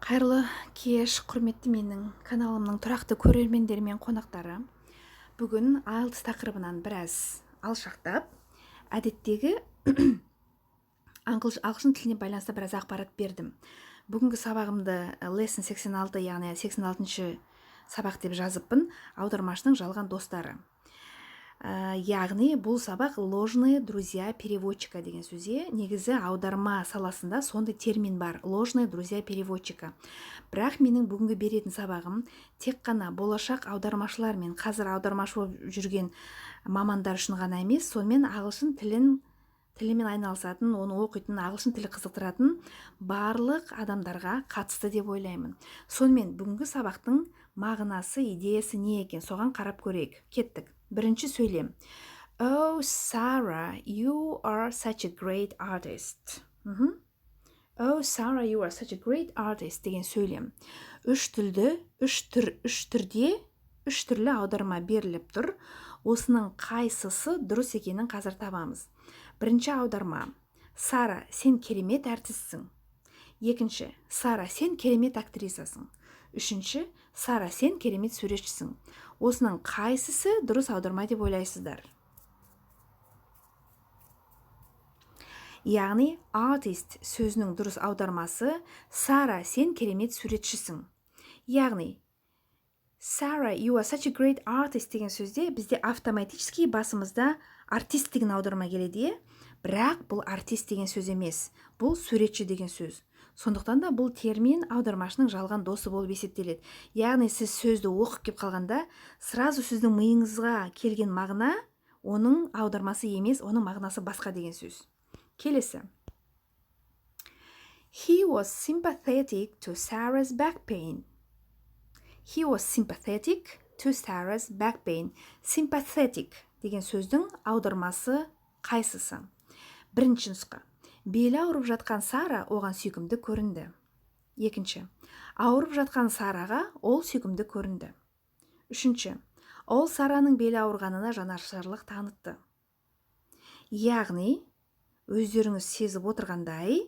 Қайырлы кеш, құрметті менің каналымның тұрақты көрермендері мен қонақтары! Бүгін IELTS тақырыбынан біраз алшақтап, әдеттегі ағылшын тіліне байланысты біраз ақпарат бердім. Бүгінгі сабағымды lesson 86, яғни 86 сабақ деп жазыппын. Аудармашының жалған достары. Яғни бұл сабақ «ложные друзья переводчика» деген сөз, иә. Негізі аударма саласында сондай термин бар: «ложные друзья переводчика». Бірақ менің бүгінгі беретін сабағым тек қана болашақ аудармашылар мен қазір аудармашы болып жүрген мамандар үшін ғана емес, сонымен ағылшын тілімен айналысатын, оны оқитын, ағылшын тілі қызықтыратын барлық адамдарға қатысты деп ойлаймын. Сонымен, бүгінгі сабақтың мағынасы, идеясы не екен, соған қарап көрейік. Кеттік! Бірінші сөйлем: «Oh, Sarah, you are such a great artist». «Oh, Sarah, you are such a great artist» деген сөйлем. Үш тілді, үш түр, үш түрде, үш түрлі аударма беріліп тұр. Осының қайсысы дұрыс екенін қазір табамыз. Бірінші аударма: «Сара, сен керемет әртіссің». Екінші: «Сара, сен керемет актрисасың». Үшінші: «Сара, сен керемет суретшісің». Осының қайсысы дұрыс аударма деп ойлайсыздар? Яғни artist сөзінің дұрыс аудармасы «Сара, сен керемет суретшісің». Яғни «Сара, you are such a great artist» деген сөзде бізде автоматически басымызда артист деген аударма келеді, иә. Бірақ бұл артист деген сөз емес, бұл суретші деген сөз. Сондықтан да бұл термин аудармашының жалған досы болып есептеледі. Яғни сіз сөзді оқып кеп қалғанда, сразу сіздің миыңызға келген мағына оның аудармасы емес, оның мағынасы басқа деген сөз. Келесі: «He was sympathetic to Sarah's back pain». «He was sympathetic to Sarah's back pain». Sympathetic деген сөздің аудармасы қайсысы? Бірінші нұсқа: белі ауырып жатқан Сара оған сүйкімді көрінді. Екінші: ауырып жатқан Сараға ол сүйкімді көрінді. Үшінші: ол Сараның белі ауырғанына жанашырлық танытты. Яғни өздеріңіз сезіп отырғандай,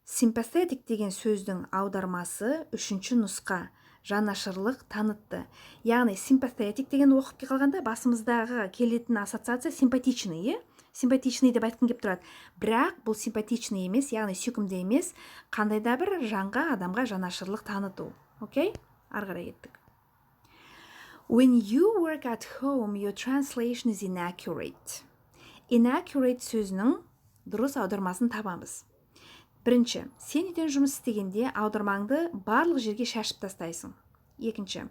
sympathetic деген сөздің аудармасы үшінші нұсқа: жанашырлық танытты. Яғни sympathetic деген оқып қалғанда, басымыздағы келетін ассоциация симпатичный, иә, симпатичный деп айтқым келіп тұрады. Бірақ бұл симпатичный емес, яғни сүйкімді емес, қандай да бір жанға, адамға жанашырлық таныту. Окей, ары қарай кеттік. «When you work at home, your translation is inaccurate». Inaccurate сөзінің дұрыс аудармасын табамыз. Бірінші: сен үйден жұмыс істегенде, аудармаңды барлық жерге шашып тастайсың. Екінші: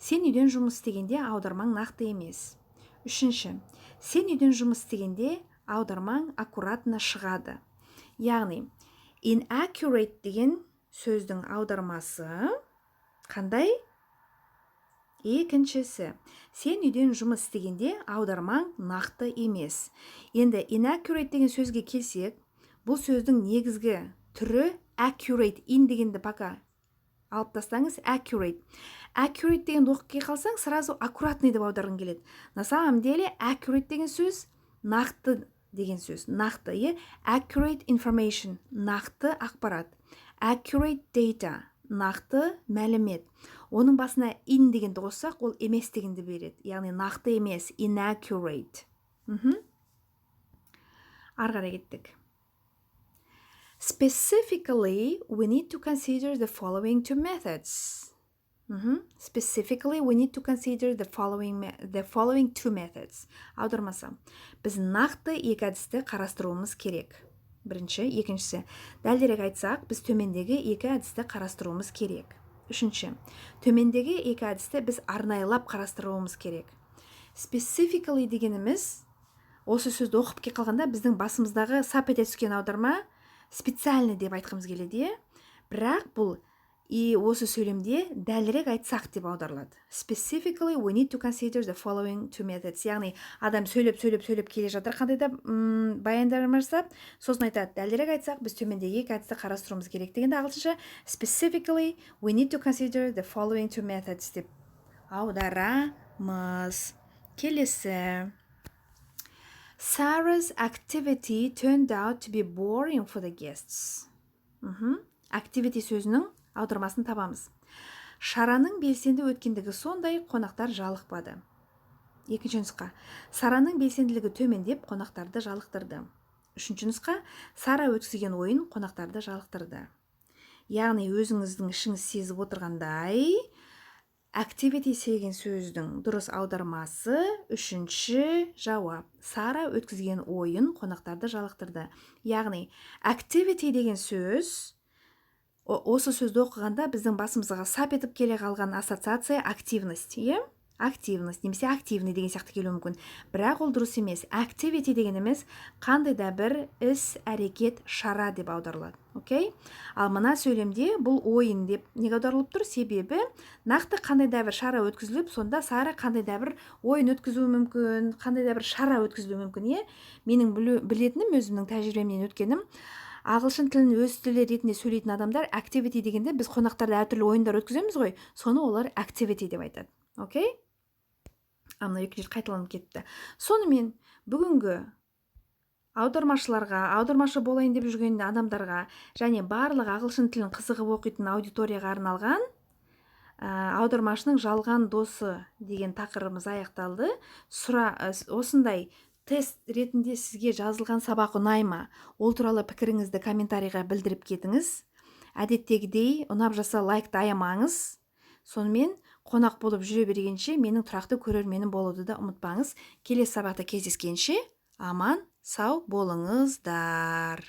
сен үйден жұмыс істегенде, аудармаң нақты емес. Үшінші: сен үйден жұмыс істегенде, аудармаң аккуратно шығады. Яғни inaccurate деген сөздің аудармасы қандай? Екіншісі: сен үйден жұмыс істегенде, аудармаң нақты емес. Енді inaccurate деген сөзге келсек, бұл сөздің негізгі түрі accurate. In дегенді пока алып тастаңыз. Accurate. Accurate дегенді оқып қалсаң, сразу аккуратный деп аударғың келеді. На самом деле accurate деген сөз нақты деген сөз, нақты, иә. Accurate information — нақты ақпарат, accurate data — нақты мәлімет. Оның басына in дегенді қоссақ, ол емес дегенді береді, яғни нақты емес, inaccurate. Ары қарай кеттік. «Specifically, we need to consider the following two methods». «Specifically, we need to consider the following two methods». Аудармасы: біз нақты екі әдісті қарастыруымыз керек. Бірінші. Екіншісі: дәлірек айтсақ, біз төмендегі екі әдісті қарастыруымыз керек. Үшінші: төмендегі екі әдісті біз арнайылап қарастыруымыз керек. Specifically дегеніміз, осы сөзді оқып келіп қалғанда, біздің басымыздағы сап ете түскен аударма специально деп айтқымыз келеді, иә. Бірақ бұл и осы сөйлемде дәлірек айтсақ деп аударылады. «Specifically, we need to consider the following two methods». Яғни адам сөйлеп, сөйлеп, сөйлеп келе жатыр, қандай да баяндама жасап, сосын айтады: дәлірек айтсақ, біз төмендегі екі әдісті қарастыруымыз керек дегенде, ағылшынша «Specifically, we need to consider the following two methods» деп аударамыз. Келесі: «Sarah's activity turned out to be boring for the guests». Activity сөзінің Аудармасын табамыз. Шараның белсенді өткендігі сондай, қонақтар жалықпады. Екінші нұсқа: Сараның белсенділігі төмендеп, қонақтарды жалықтырды. Үшінші нұсқа: Сара өткізген ойын қонақтарды жалықтырды. Яғни өзіңіздің ішіңіз сезіп отырғандай, activity деген сөздің дұрыс аудармасы үшінші жауап: Сара өткізген ойын қонақтарды жалықтырды. Яғни activity деген сөз, осы сөзді оқығанда біздің басымызға сап етіп келе қалған ассоциация активность, иә, активность немесе активный деген сияқты келуі мүмкін, бірақ ол дұрыс емес. Activity деген емес, қандай да бір іс әрекет, шара деп аударылады, окей. Ал мына сөйлемде бұл ойын деп неге аударылып тұр? Себебі нақты қандай да бір шара өткізіліп, сонда Сара қандай да бір ойын өткізуі мүмкін, қандай да бір шара өткізілуі мүмкін, иә. Менің білетінім, өзімнің тәжірибемнен өткенім, ағылшын тілін өз тілі ретінде сөйлейтін адамдар activity дегенде, біз қонақтарда әртүрлі ойындар өткіземіз ғой, соны олар activity деп айтады, окей. А мына екінші рет қайталанып кетті. Сонымен, бүгінгі аудармашыларға, аудармашы болайын деп жүрген адамдарға және барлық ағылшын тілін қызығып оқитын аудиторияға арналған «Аудармашының жалған досы» деген тақырыбымыз аяқталды. Сұра, осындай тест ретінде сізге жазылған сабақ ұнай ма? Ол туралы пікіріңізді комментарийға білдіріп кетіңіз. Әдеттегідей, ұнап жатса, лайкты аямаңыз. Сонымен, қонақ болып жүре бергенше, менің тұрақты көрерменім болуды да ұмытпаңыз. Келесі сабақта кездескенше, аман сау болыңыздар.